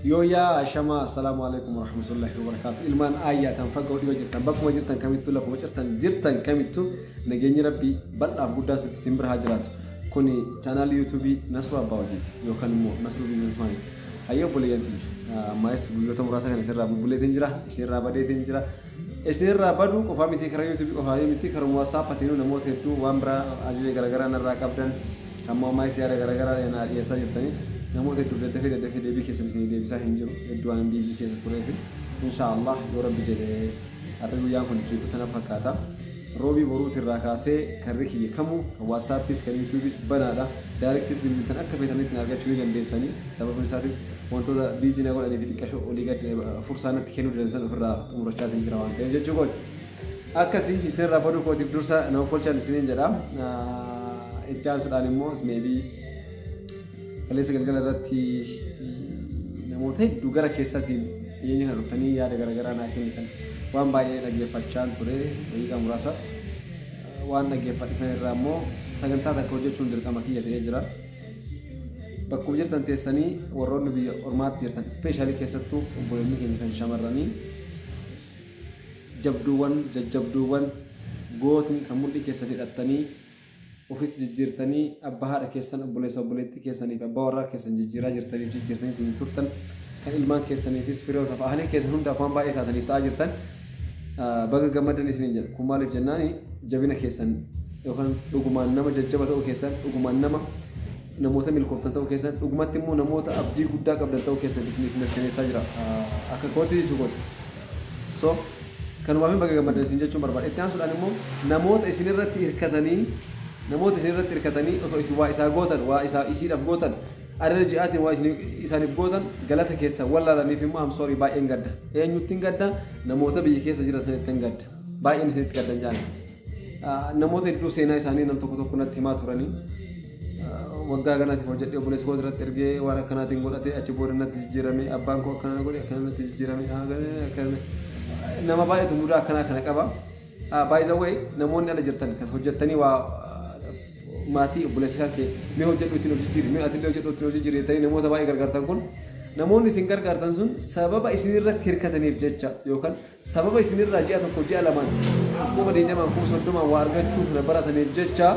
Yooyyaa, ashama, assalaamu alaikum warahmatullahi wabarakatuh. Ilmaan aayyaa tan fagoo dhiyoo jirtan, bakkuma jirtan kamittuu, lafuma jirtan kamittuu, nageenyi Rabbii bal'aaf guddaa isin bira haa jiraatu. Kuni chaanaalii YouTubeii Nasruu Abbaa Hojiiti yookaan immoo Nasruu Businessmaniiti. Hayyoo obboleeyyan tiyya, ammaas guyyoota muraasa kana isinirraa bubbuleetiin jira, isinirraa badeetiin jira. Isinirraa baduu qofaa miti, karaa YouTubeii qofaa miti, karuma WhatsAppiinuu namoota hedduu waan biraa ajaja garaagaraa narraa qabdan, ammoo ammaas yaada garaagaraa naa dhiyeessaa jirtanii, namoota hedduu daddafee daddafee deebii keessan isinii deebisaa hin jiru, hedduu waan busy keessa tureef. Inshaallah, yoo Rabbi jedhee, har'i guyyaan kun kiitu tana fakkaata. Roobii boruuti irraa kaasee karri kiyya kamuu, kan WhatsAppis kan YouTubeis banaadha. Directis bilbiltan akka feetanitti na argachuu ni dandeessanii. Sababni isaatis wantoota busy na godhanii fi xiqqashoo olii gad fursaa natti kennuu dandeessan ofirraa xumurachaatiin jira waan ta'eef jechuu kooti. Akkasii isinirraa baduu kootiif dursa nama kolchaan isiniin jedha. Itti aansuudhaan immoo maybe kaleessa galgala irratti namoota hedduu gara keessaatiin dhiyeenya kana dhuftanii yaada garaagaraa naa kennitan waan baay'ee dhaggeeffachaan ture daqiiqaa muraasaaf. Waan dhaggeeffadhe sana irraa immoo sagantaa takka hojjechuun dirqama kiyya ta'ee jira. Bakkuma jirtan teessanii, warroonni biyya ormaatti jirtan, especially keessattuu obboleonni keenya kan shamarranii, jabduuwwan, jajjabduuwwan, gootni kan mudhii keessan hidhattanii ofis jijjiirtanii, abbaa haadha keessan, obboleessa obboleettii keessaniif, abbaa warraa keessan jijjiiraa jirtaniif, jijjiirtanii ittiin turtan, kan ilmaan keessaniifis firootaaf ahalii keessan hundaaf waan baay'ee taataniif ta'aa jirtan, baga gammadan isiniin jedha. Kun maaliif jennaani, jabina keessan yookaan dhugumaan nama jajjaba ta'uu keessan, dhugumaan nama namoota milkooftan ta'uu keessan, dhugumatti immoo namoota abdii guddaa qabdan ta'uu keessan isiniif mirkaneessaa jira akka kootti jechuu kooti. So kanumaaf baga gammadan isin jechuun barbaada. Itti aansuudhaan immoo namoota isin irratti hirkatanii osoo isin waa isaa gootan, waa isaa isiidhaaf gootan, adada ji'aatiin waa isaaniif gootan galata keessa wallaalaniif immoo I'm sorry, baay'een gadda. Eenyutti hin gadda? Namoota biyya keessa jiran sanitti hin gadda. Baay'een isinitti gaddan jaana. Namoota hedduu seenaa isaanii nam tokko tokko natti himaa turanii. Waggaa kanaatiif hojjedhee obboleessa koo irratti ergee waan akkanaatiin godhate, achi booda natti jijjiirame, abbaan koo akkana godhe, akkana natti jijjiirame, nama baay'eetu mudaa akkanaa kana qaba. By the way, namoonni ala jirtan kan hojjettanii waa maatii obboleessa kan kee mee hojjedhu ittiin of jijjiiri, mee atillee hojjedhu ittiin of jijjiiri jettanii namoota baay'ee gargaartan kun, namoonni isin gargaartan sun sababa isinirratti hirkataniif jecha yookaan sababa isinirraa ji'a tokko ji'a lamaan 20,000, 30,000 waa argachuu kana barataniif jecha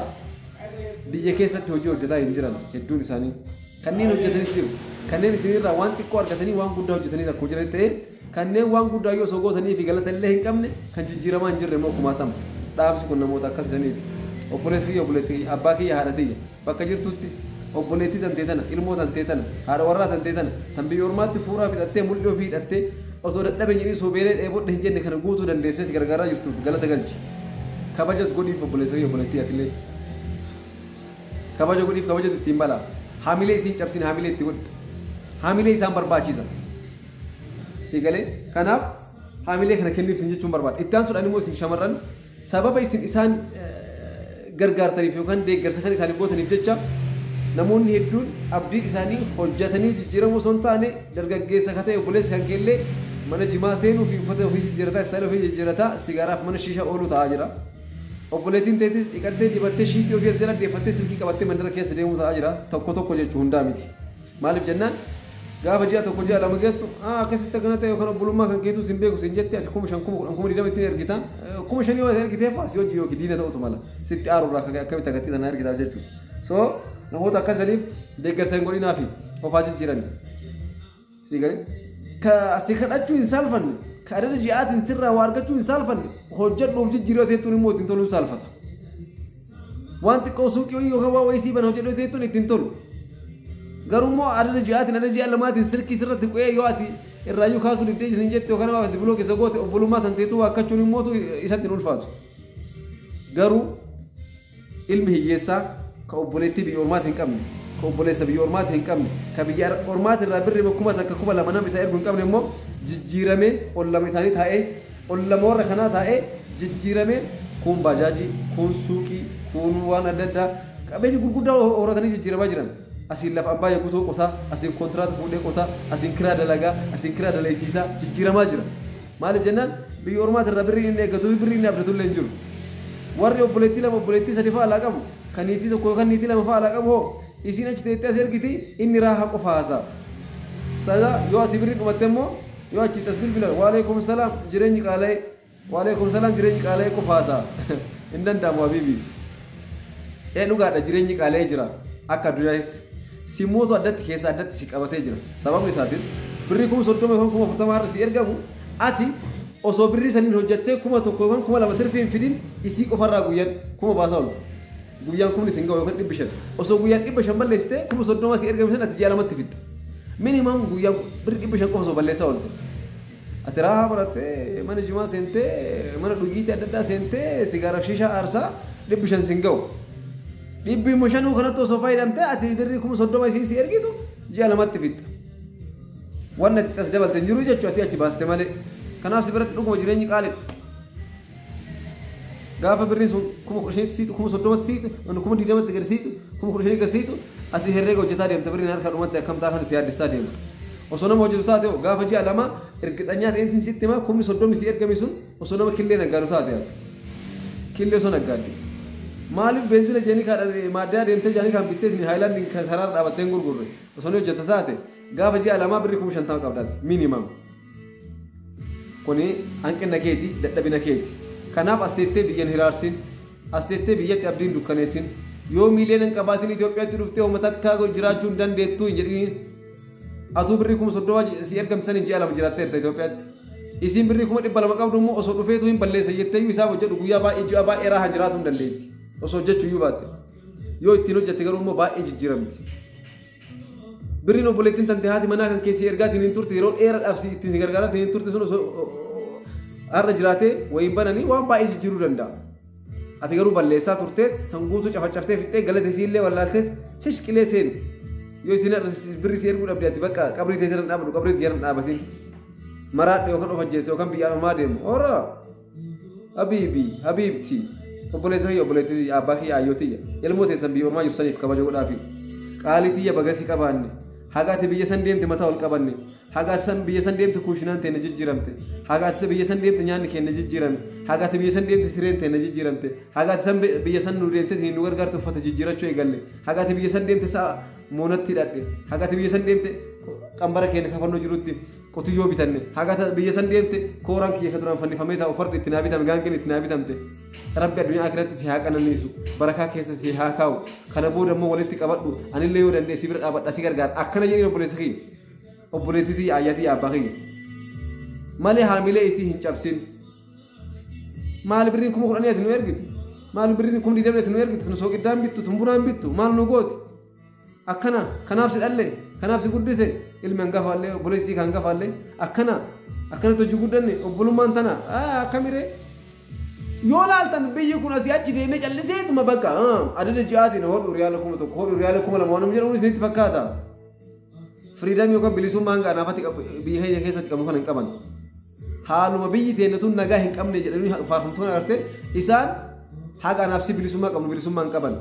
biyya keessatti hojii hojjetaa hin jiran hedduun isaanii. Kanneen hojjetanis jiru. Kanneen isinirraa waan xiqqoo argatanii waan guddaa hojjetanii akkuma jiran ta'ee, kanneen waan guddaa yoo osoo gootanii fi galata illee hin qabne kan jijjiiramaa hin jirre immoo kumaatama. Dhaamsi kun namoota akkas isaniiti. Obboleessi kiyya, obboleettii kiyya, abbaa kiyya, haadha tiyya, bakka jirtutti obboleettii tantee tana, ilmoo tantee tana, haadha warraa tantee tana tan biyya ormaatti fuuraa fixattee, mul'ii ofii hidhattee, osoo dadhabe jedhii sobeelee dheebodhe hin jenne kana guutuu dandeessee si gargaaraa jirtuuf galata galchi. Kabajas godhiif, obboleessa kiyya, obboleettii, atillee. Kabaja godhiif, kabajatu ittiin bala. Haamilee isiin cabsin, haamilee itti godhi. Haamilee isaan barbaachisa. Si galee? Kanaaf haamilee kana kenniif isin jechuun barbaada. Itti aansuudhaan immoo isin shamarran sababa isin isaan gargaartaniif yookaan deeggarsa kan isaaniif gootaniif jecha namoonni hedduun abdiin isaanii hojjetanii jijjiiramuu osoo hin taane, dargaggeessa ka ta'e obboleessi kan keellee mana jimaa seenuu fi uffata ofii jijjiirataa, style ofii jijjiirataa, sigaaraaf mana shiisha ooluu ta'aa jira. Obboleettiin teetis dhiqattee, dibattee, shiitii ofii as jala deeffattee, silkii qabattee mandara keessa deemuu ta'aa jira. Tokko tokko jechuu, hundaa miti. Maaliif jennaan, gaafa ji'a tokko ji'a lama geettu akkasitti akkana ta'e yookaan obbolummaa kan keetu sin beeku sin jette, ati 5,000, 10,000, 20,000 ittiin ergita. 5,000 yoo ergiteef si hojii yookiin diina ta'utu mala. Sitti aaruurraa akkamitti akkatti tana ergitaaf jechuudha. So namoota akkasaniif deeggarsa hin godhinaa fi ofaa jijjiirani. Si galee? Ka si kadhachuu hin saalfanne, ka adada ji'aatiin sirraa waa argachuu hin saalfanne, hojjedhuuf jijjiiruu teettuun immoo ittiin toluu saalfata. Waan xiqqoo suuqii wayii yookaan waa wayii sii bana hojjedhuu teettuun ittiin tolu. Garuu immoo adada ji'aatiin, adada ji'a lamaatiin silkii sirratti qu'ee, yoo ati irraayyuu kaasuu diddee hin jette yookaan waa ati block isa goote, obbolummaa tan teetuu waakkachuun immoo isatti hin ulfaatu. Garuu ilmi hiyyeessaa ka obboleettii biyya ormaati hin qabne, ka obboleessa biyya ormaati hin qabne, ka biyya ormaati irraa birrii 1000, 2,000 nama isaa ergu hin qabne immoo jijjiiramee ol lama isaanii taa'ee, ol lama warra kanaa taa'ee jijjiiramee, kun baajaajii, kun suuqii, kun waan adda addaa qabeenya gurguddaa horatanii jijjiiramaa jiran. Asiin lafa abbaa guutuu qotaa, asiin kontiraata fuudhee qotaa, asiin kiraa dalagaa, asiin kiraa dalaysiisaa jijjiiramaa jira. Maaliif jennaan, biyya ormaati irraa birrii inni eeggatuu fi birrii inni abdatu illee hin jiru. Warri obboleettii lama, obboleettii sadi fa'aa alaa qabu, kan niitii tokko yookaan niitii lama fa'aa alaa qabu hoo, isiin achi teettee as ergiti, inni raaha qofa haasa'a. Sada yoo asii birrii dhumatte immoo yoo achi tas bilbila waalaikum salaam jireenyi qaala'ee waalaikum salaam jireenyi qaala'ee qofaasaa hin danda'amu habiibi. Ee dhugaadha jireenyi qaala'ee jira akka addunyaatti simmootu addatti keessa addatti si qabatee jira. Sababni isaatis birrii 30,000 yookaan 40,000 har'a si ergamu ati osoo birrii saniin hojjettee 1,000 yookaan 2,000 tirfii hin fidin isii qofarraa guyyaan 1,000 baasaa ooltu. Guyyaan kumni sin ga'u yookaan 500. Osoo guyyaan 500 balleessitee 30,000 si ergame san ati ji'a lamatti fidda. Minimum guyyaan birrii 500 qofa osoo balleessaa oolte. Ati raahaa barattee mana jimaa seentee mana dhugiitii adda addaa seentee sigaaraaf shiishaa aarsaa 500 sin ga'u. 500 kanatti osoo fayyadamtee ati birrii 30,000 isiin si ergitu ji'a lamatti fidda. Wanni ati as dabalte hin jiru jechuudha asii achi baaste malee. Kanaaf si biratti dhuguma jireenyi qaaliidha. Gaafa birriin sun 15,000tti siitu, 30,000tti siitu, 20,000tti gadi siitu, 15,000 gadi siitu, ati herreega hojjetaa deemta birriin harka dhumatti akkam ta'a kan si yaaddessaa deema. Osoo nama hojjetu taate gaafa ji'a lama ergixanyaa ta'een sitti himaa 30,000 si ergame sun osoo nama killee naggaadu taate ati. Killee osoo naggaadde. Maaliif beenzila jedhanii kaadhaan maaddaa deemtee jedhanii kan bittee haayilaandii karaarra dhaabattee hin gurgurre osoo ni hojjeta taate gaafa ji'a lamaa birrii 50,000 qabdaati minimum. Kuni hanqina keeti dadhabina keeti. Kanaaf as teettee biyyan hiraarsin, as teettee biyyatti abdiin dukkaneessin, yoo miiliyoona hin qabaatin Itoophiyaatti dhuftee uummata akka jiraachuu hin dandeettu hin jedhiniin. Atuu birrii 30,000 si ergamsan hin ji'a lama jiraatteerta Itoophiyaatti. Isiin birrii 200,000 qabdu immoo osoo dhufeetu hin balleessa jettee isaaf hojjedhu guyyaa baay'ee ji'a baay'ee raaha jiraatu hin dandeetti. Osoo hojjechuu iyyuu baatte. Yoo ittiin hojjette garuu immoo baay'ee jijjiiramti. Birriin obboleettiin tante haati manaa kan keessi ergaatiin hin turte yeroo dheeraadhaaf si ittiin si gargaaraatiin hin turte sun osoo har'a jiraatee wayiin bananii waan baay'ee jijjiiruu danda'a. Ati garuu balleessaa turteet sanguutuu cafacaftee fixxee galata isiillee wallaalteet sishqilee seenu. Yoo isin birri si erguu dhabde ati bakka qabrii teetii dhaabatu qabrii teetii dhaabatin. Maraadhe yookaan of ajjeesse yookaan biyya ormaa deemu. Ora habiibi habiibti obboleessa kiyya obboleettii abbaa kiyya ayyoo tiyya ilmoo teessan biyya ormaa jirsaniif kabaja godhaafi. Qaalii tiyya bagasii qabaanne haga ati biyya san deemte mataa ol qabanne haga ati biyya san deemte kuushinaan teenne jijjiiramte haga ati biyya san deemte nyaanni keenya jijjiirame haga ati biyya san deemte sireen teenne jijjiiramte haga ati biyya san nu deemte nu gargaarte uffata jijjiirachuu eegalle haga ati biyya san deemte sa'a moonatti hidhadhe haga ati biyya san deemte qambara keenya kafannoo jirutti qotiyyoo bitanne haga ati biyya san deemte kooraan kiyya ka duraan fannifamee taa'u fardi itti naa bitame gaangeen itti naa bitamte rabbi addunyaa akhiratti si haa qananiisu barakaa keessa si haa kaa'u kana booda immoo walitti qabadhu anillee yoo danda'e si bira dhaabadha si gargaara akkana jedheen obboleessa kiyya obboleettii tiyya ayyaa tiyya abbaa kiyya malee haamilee isii hin cabsin. Maal birriin 10,000 ati nu ergitu maal birriin 20,000 ati nu ergitu nu sooqiddaan bittu tumburaan bittu maal nu gooti akkana kanaaf si dhalle kanaaf si guddise ilmi hangafaallee obboleessi kan hangafaallee akkana akkanatti hojii guddanne obbolummaan tana akkamiree. Yoo laaltan biyyi kun asii achi deemee calliseetuma bakka adada ji'aatiin hodhu riyaala 1,000 hodhu riyaala 2,000 waan jedhamu isinitti fakkaata. Firiidamii yookaan bilisummaa hanga anaafatti biyya keenya keessatti qabu kana hin qaban. Haaluma biyyi teenya tun nagaa hin qabne jedhanii faarfamtoonni agartee isaan haqa anaaf si bilisummaa qabnu bilisummaa hin qaban.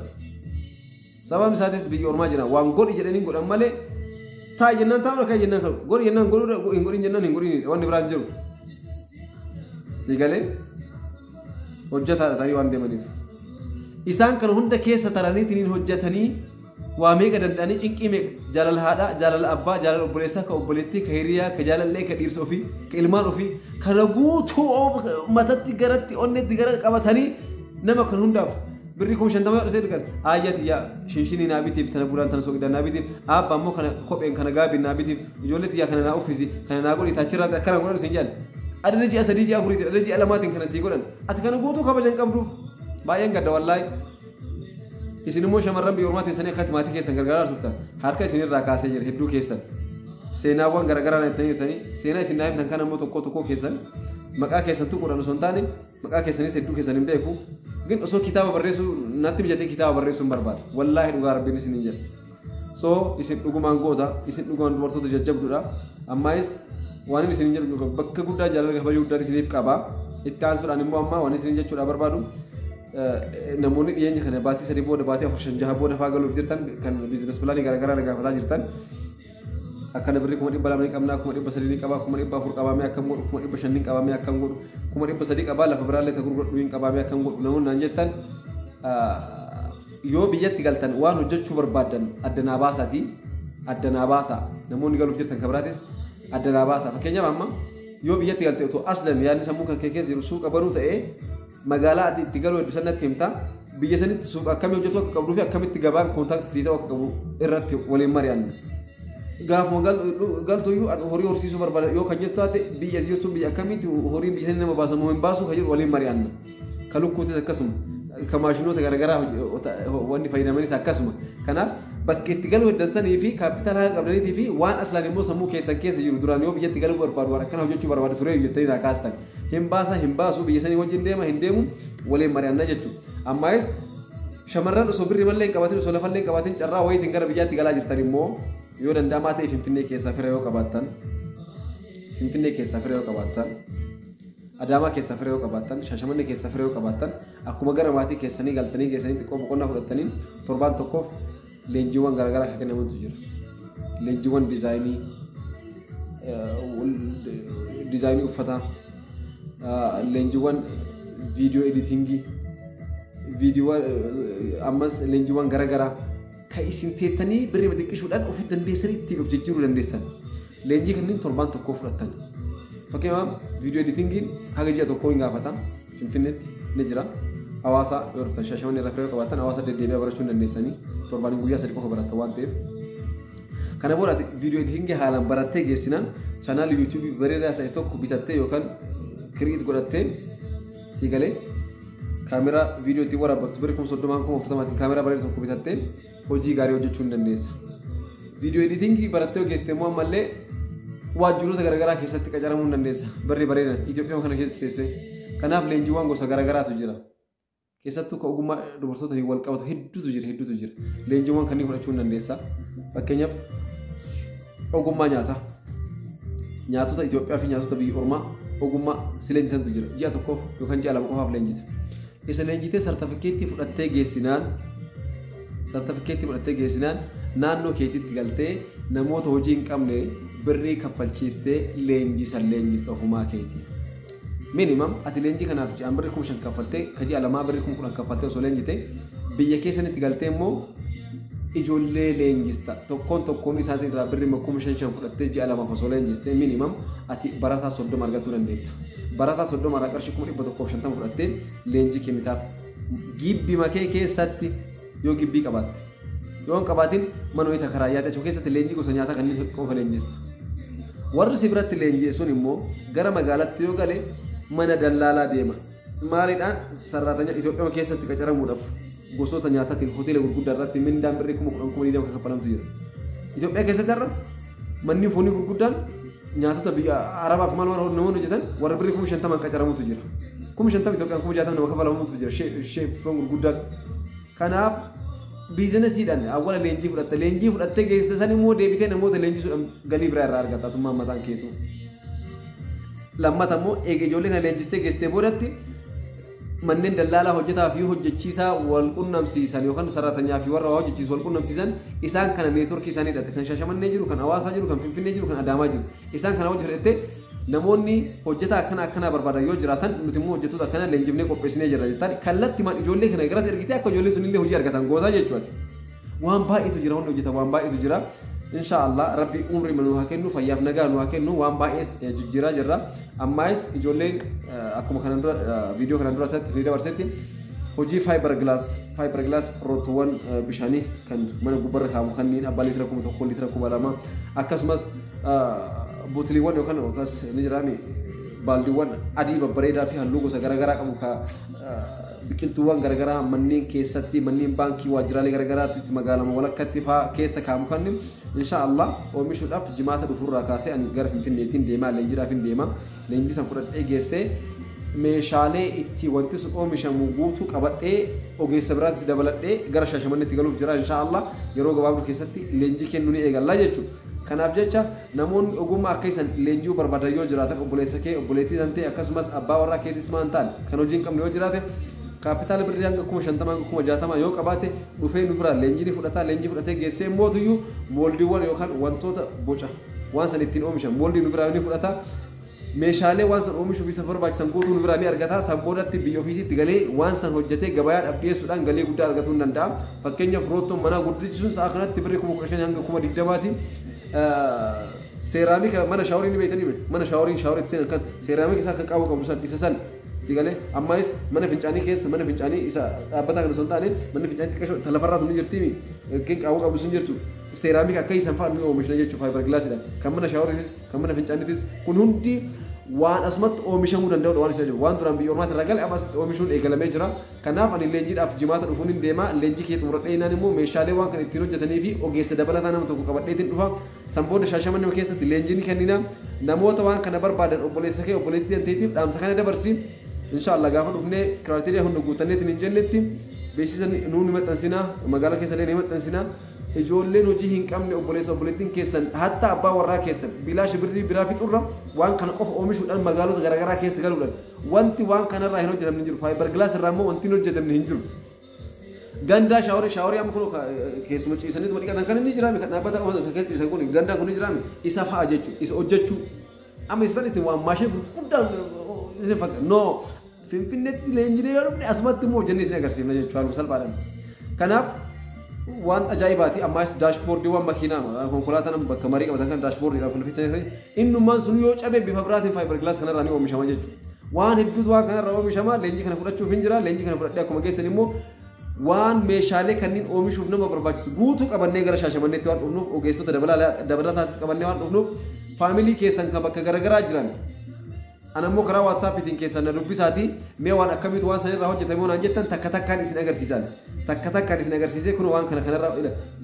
Sababni isaatis biyya ormaa jira waan godhi jedhanii godhan malee taa'i jennaan taa'u akka jennaan ta'u godhi jennaan godhuu hin godhin jennaan hin godhin wanni biraan jiru. Siigalee hojjetaadha tarii waan deemaniif. Isaan kan hunda keessa taraniitiin hojjetanii waa meeqa danda'anii cinqii meeqa jaalala haadhaa jaalala abbaa jaalala obboleessaa ka obboleettii ka hiriyaa ka jaalallee ka dhiirsa ofii ka ilmaan ofii kana guutuu matatti garatti onnetti gara qabatanii nama kan hundaaf birrii 50,000 yoo dhasee ergan aayyaa tiyya shinshinii naa bitiif tana bulaan tana soqidaan naa bitiif abbaa immoo kana kopheen kana gaabiin naa bitiif ijoollee tiyyaa kana naa uffisi kana naa godhi taachirraa akkana godhan isin jedhan. Adada ji'a 3 ji'a 4 adada ji'a 2 kana sii godhan ati kana guutuu kabajan qabduuf baay'een gadda wallaahi. Isin immoo shamarran biyya ormaa teessanii akkatti maatii keessan gargaaraa turtan harka isinirraa kaasee jira hedduu keessan seenaawwan garaagaraa naayimtanii jirtanii seenaa isin naayimtan kana immoo tokko tokko keessan maqaa keessan tuquudhaan osoo hin taane maqaa keessanis hedduu keessan hin beeku gin osoo kitaaba barreessuu natti mijatee kitaaba barreessuu hin barbaada wallaahi dhugaa rabbiin isin hin jedha. So isin dhugumaan goota isin dhugumaan dubartoota jajjabduudha ammaayis waan isin jedhu bakka guddaa jaalala kabajuu guddaan isiniif qaba itti aansuudhaan immoo amma waan isin jechuudha barbaadu namoonni dhiyeenya kana baatii 3 booda baatii 4 5 6 booda faa galuuf jirtan kan biizines pilaanii garaagaraa na gaafataa jirtan akkana birrii 200,000 qabnaa 300,000 qabaa 400,000 qabaamee akkam godhu 500,000 qabaamee akkam godhu 300,000 qabaa lafa biraallee ta gurguradhu hin qabaamee akkam godhu namoonni naan jettan yoo biyyatti galtan waan hojjechuu barbaaddan adda naa baasaati adda naa baasaa. Namoonni galuuf jirtan kan biraatis adda naa baasa. Fakkeenyaaf amma yoo biyyatti galte otoo aslan yaadni sammuu kan kee keessa jiru suuqa banuu ta'ee magaalaa ati itti galuu hedduu sanatti himta. Biyya sanitti suuqa akkamii hojjetu akka qabduu fi akkamitti gabaan contact sii ta'uu akka qabu irratti waliin mari'anna. Gaafuma galtuyyuu horii horsiisuu barbaada yoo kan jettu taate biyya jechuun biyya akkamitti horiin biyya sanii nama baasamu hin baasu kan jedhu waliin mari'anna. Kan lukkuutis akkasuma. Kan maashinoota garaagaraa wanni fayyadamanis akkasuma. Kanaaf bakka itti galuu heddan sanii fi kaapitaala haga qabdaniitii fi waan aslaan immoo sammuu keessan keessa jiru duraan yoo biyyatti galuu barbaadu waan akkana hojjechuu barbaadu ture jettanii naa kaastan. Hin baasa hin baasu biyya sanii wajjin deema hin deemu waliin mari'anna jechuudha. Ammaayis shamarran osoo birrii mallee hin qabaatin osoo lafallee hin qabaatin carraa wayiitiin gara biyyaatti galaa jirtan immoo yoo danda'amaa ta'e Finfinnee keessaa fira yoo qabaattan, Finfinnee keessaa fira yoo qabaattan, Adaamaa keessaa fira yoo qabaattan, Shaashamannee keessaa fira yoo qabaattan, akkuma gara maatii keessanii galtanii geessanii xiqqoo boqonnaa fudhattanii torbaan tokkoof leenjiiwwan garaagaraa kan kennamantu jira. Leenjiiwwan diizaayinii, diizaayinii uffataa, leenjiiwwan video editing, viidiyoowwan ammas leenjiiwwan garaagaraa kan isin teettanii birrii xiqqishuudhaan ofii dandeessanii ittiin of jijjiiruu dandeessan. Leenjii kanneen torbaan tokkoo fudhattan. Fakkeenyaaf video editingiin haga ji'a tokkoo hin gaafata. Finfinneetti ni jira. Hawaasa yoo dhuftan Shaashamannee irra firee qabaattan hawaasa deddeebi'aa barachuu hin dandeessanii torbaan guyyaa 3 qofa baratta waan ta'eef. Kana booda video editing haalaan barattee geessinaan chaanaalii yuutuubii bareedaa ta'e tokko bitattee yookaan create godhattee sii galee kaameraa viidiyoo ittiin waraabbattu birrii 30,000 40,000 kaameraa bareedaa tokko bitattee hojii gaarii hojjechuu hin dandeessa. Video editing barattee geessite immoo ammallee waajjiroota garaagaraa keessatti qacaramuu hin dandeessa. Barri bareedan Itoophiyaa kana keessa teessee. Kanaaf leenjiiwwan gosa garaagaraatu jira. Keessattuu kan ogummaa dubartoota wal qabatu hedduutu jira hedduutu jira. Leenjiiwwan kanneen fudhachuu hin dandeessa. Fakkeenyaaf ogummaa nyaataa. Nyaatota Itoophiyaa fi nyaatota biyya ormaa ogummaa si leenjisantu jira. Ji'a tokkoof yookaan ji'a 2 qofaaf leenjita. Isa leenjitee sartifikeettii fudhattee geessinaan sartifikeettii fudhattee geessinaan naannoo keetitti galtee namoota hojii hin qabne birrii kaffalchiiftee leenjisan leenjista ofumaa keetii. Minimum ati leenjii kanaaf ji'aan birrii 5,000 kaffaltee ka ji'a 2 birrii 10,000 kaffaltee osoo leenjite biyya keessanitti galtee immoo ijoollee leenjista tokkoon tokkoon isaatiin irraa birrii 5,500 fudhattee ji'a 2 osoo leenjiste minimum ati barataa 30 argachuu dandeetta. Barataa 30 irraa qarshii 150,000 fudhattee leenjii kennitaaf. Gibbii makee keessatti yoo gibbii qabaatte yoo hin qabaatin mana wayii takka raayyaa ta'e keessatti leenjii gosa nyaataa kanneen qofa leenjista. Warri si biratti leenji'e sun immoo gara magaalaatti yoo gale mana dallaalaa deema. Maaliidhaan sarraatanya Itoophiyaa keessatti qacaramuudhaaf gosoota nyaataatiin hoteela gurguddaa irratti mindaan birrii 10,000 20,000 kan kaffalamtu jira. Itoophiyaa keessatti har'a manni foonii gurguddaan nyaatota biyya Arabaaf maal maal namoonni hojjetan warra birrii 50,000 qacaramutu jira. 50,000 Itoophiyaan 60,000 nama kaffalamutu jira sheefoon gurguddaan. Kanaaf biizinasiidhaan awwaala leenjii fudhatte leenjii fudhattee geessite san immoo deebitee namoota leenjisuudhaan galii biraa irraa argatta atummaan mataan keetu. Lammata immoo eega ijoollee kana leenjistee geessitee boodatti manneen dallaalaa hojjetaa fi hojjechiisaa wal qunnamsiisan yookaan saraatanyaa fi warra waa hojjechiisu wal qunnamsiisan isaan kana neetworkii isaanii hidhate kan Shaashamannee jiru kan Hawaasaa jiru kan Finfinnee jiru kan Adaamaa jiru isaan kana hojii hidhattee namoonni hojjetaa akkana akkanaa barbaadan yoo jiraatan nuti immoo hojjettoota akkana leenjifnee qopheessinee jirra jettaan kallattimaan ijoollee kana garas ergitee akka ijoollee sunillee hojii argatan gootaa jechuudha. Waan baay'eetu jira hundi hojjeta waan baay'eetu jira. Inshaallah rabbi umrii nu haa kennu fayyaaf nagaa nu haa kennu waan baay'ee jijjiiraa jirra. Ammaayis ijoolleen akkuma kanan dura viidiyoo kanan dura irratti isinii dabarsetti hojii fiber glass roottoowwan bishaanii kan mana gubbarra kaa'amu kanneen abbaa liitira 1,000 liitira 2,000 akkasumas bootiliiwwan yookaan yookaas ni jiraami baaldiiwwan adii babbareedaa fi halluu gosa garaagaraa qabu ka biqiltuuwwan garaagaraa manneen keessatti manneen baankii waajjiraalee garaagaraatti magaalama walakkatti fa'aa keessa kaa'amu kanneen inshaallah oomishuudhaaf jimaata dhufurraa kaasee ani gara Finfinneetiin deemaa leenjiidhaaf hin deema leenjii san fudhadhee geessee meeshaalee itti wanti sun oomishamu guutuu qabadhee ogeessa biraattis dabaladhee gara Shaashamanneetti galuuf jira inshaallah yeroo gabaabduu keessatti leenjii kennuu ni eegalla jechuudha. Kanaaf jecha namoonni ogummaa akka isan leenjii barbaadan yoo jiraatan obboleessa kee obboleettii tan ta'e akkasumas abbaa warraa keetis maan ta'an kan hojii hin qabne yoo jiraate kaapitaala birrii hanga 50,000 hanga 60,000 yoo qabaate dhufee nu biraa leenjii ni fudhata leenjii fudhatee geessee mootuyyuu mooldiiwwan yookaan wantoota boca waan san ittiin oomishan mooldii nu biraa ni fudhata. Meeshaalee waan san oomishuuf isa barbaachisan guutuu nu biraa ni argata. San boodatti biyya ofiisitti galee waan san hojjetee gabayaadhaaf dhiyeessuudhaan galii guddaa argatuu ni danda'a. Fakkeenyaaf roottoon manaa guddichi sun sa'a kanatti birrii 15,000 hanga 20,000ti. Seeraamika mana shaaworii ni beektanii miti. Mana shaaworiin shaaworiitti seenan kan seeraamika isaa kan qabu qabu san isa san si galee ammaayis mana fincaanii keessa mana fincaanii isa dhaabbataa kan osoo hin taane manni fincaanii xiqqashoo lafarraa sun ni jirti kan qabu qabu sun jirtu seeraamika akka isaan fa'aa ni oomishna jechuudha faayibar gilaasiidhaan kan mana shaaworiitis kan mana fincaaniitis kun hundi waan asumatti oomishamuu danda'udha waan isa jiru waan duraan biyya ormaatti irraa gale amma asitti oomishuun eegalamee jira. Kanaaf ani leenjiidhaaf jimaata dhufuun hin deema. Leenjii kee xumuradhee inaan immoo meeshaalee waan kana ittiin hojjetanii fi ogeessa dabalataa nama tokko qabadheetiin dhufa. San booda Shaashamannee keessatti leenjii ni kennina. Namoota waan kana barbaadan obboleessa kee obboleettii danteetiif dhaamsa kana dabarsi. Inshaallah gaafa dhufnee criteria hunda guutanneetiin hin jennetti beeksisa nuu ni maxxansina, magaalaa keessa illee ni maxxansina. Ijoolleen hojii hin qabne obboleessa obboleettiin keessan hatta abbaa warraa keessan bilaashi birrii biraa fixurra waan kana qofa oomishuudhaan magaalota garaagaraa keessa galuudhaan wanti waan kanarraa hin hojjetamne hin jiru. Fiber glass irraa immoo wanti hin hojjetamne hin jiru. Gandaa shaaworii amma kun keessuma ciisaniitu dhiqatan kan inni jiraame kan dhaabbata kan keessa ciisan kun gandaan kun ni jiraame isa fa'a jechuudha isa hojjechuu. Amma isaan isin waan maashee gurguddaan isin fakkaata. No, Finfinneetti leenjilee yoo dhufne asumatti immoo hojjennee isin agarsiifna jechuudha haaluma salphaadhaan. Kanaaf waan ajaa'ibaati. Ammaas daashboordiiwwan makiinaa konkolaataan bakka marii qabatan kan daashboordiidhaaf ulfisanii innummaan sun yoo cabe bifa biraatiin fiber glass kanarraa ni oomishama jechuudha. Waan hedduutu waan kanarraa oomishama. Leenjii kana fudhachuuf hin jira. Leenjii kana fudhadhee akkuma geessan immoo waan meeshaalee kanneen oomishuuf nama barbaachisu guutuu qabannee gara Shaashamanneetti waan dhufnuuf ogeessota dabalataatis qabannee waan dhufnuuf faamilii keessan kan bakka garaagaraa jiran ana immoo karaa waatsaappiitiin keessan na dubbisaatii mee waan akkamiitu waan sanirraa hojjetame waan jettan takka takkaan isin agarsiisan. Takka takkaan isin agarsiisee kun waan kana kanarraa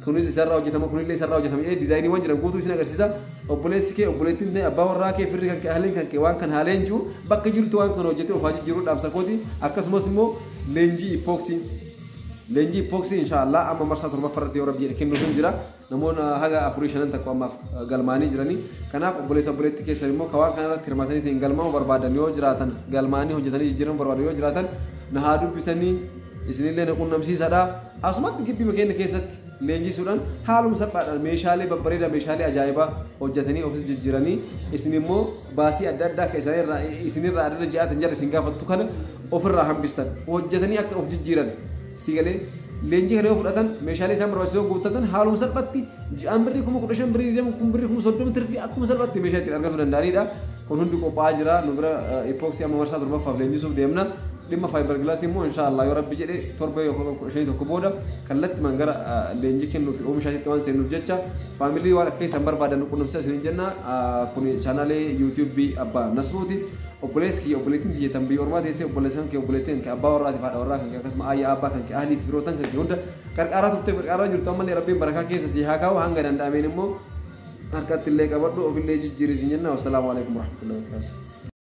kunis isarraa hojjetama kunillee isarraa hojjetama jedhee diizaayiniiwwan jiran guutuu isin agarsiisa. Obboleessi kee obboleettiin ta'e abbaa warraa kee firri kan kee ahliin kan kee waan kan haaleen jiru bakka jirutti waan kana hojjetee ofaa jijjiiruu dhaamsa kooti. Akkasumas immoo leenjii ipooksii. Leenjii ipooksii inshaallah amma marsaa torbaffaarratti yoo rabbi jedhe kennuuf hin jira. Namoonni haga 4 5 takka ammaaf galmaanii jiranii. Kanaaf obboleessa obboleettii keessan immoo kan waan kanarratti hirmaatanii galmaa'uu barbaadan yoo jiraatan galmaanii hojjetanii jijjiiramuu barbaadan yoo jiraatan na haa dubbisanii isinillee na qunnamsiisadha. Asumatti gibbii keenya keessatti leenjisuudhaan haaluma salphaadhaan meeshaalee babbareedaa meeshaalee ajaa'ibaa hojjetanii ofis jijjiiranii isin immoo baasii adda addaa akka isinirraa adda adda ji'aatan jala isin gaafattu kana ofirraa hambistan hojjetanii akka of jijjiiran si galee leenjii kana yoo fudhatan meeshaalee isaan barbaachisoo guuttatan haaluma salphaatti ji'aan birrii 15,000 birrii 20,000 birrii 30,000 tirfii akkuma salphaatti meeshaa ittiin argachuu danda'anidha. Kun hundi qophaa'aa jira. Nu bira ipooksii amma marsaa torbaffaaf leenjisuuf deemna. Dhimma fiber glass immoo inshaallah yoo rabbi jedhe torba yookaan 15 tokko booda kallattimaan gara leenjii kennuu fi oomishaatti waan seennuuf jecha faamilii waan akka isaan barbaadan qunnamsiisa isiniin jenna. Kun chaanaalee yuutuubii abbaa Nasruuti. Obboleessi kiyya obboleettiin kiyya tan biyya ormaa teessee obboleessan kee obboleettiin kee abbaa warraatiif haadha warraa kan kee akkasuma aayyaa abbaa kan kee ahlii fi firootan kan kee hunda qarqaaraa turte qarqaaraa jirtu ammallee rabbiin barakaa keessa si haa kaa'u hanga danda'ameen immoo harkatti illee qabadhu ofillee jijjiiri isin jenna. Wassalaamu alaikum warahmatullahi wabarakatuh.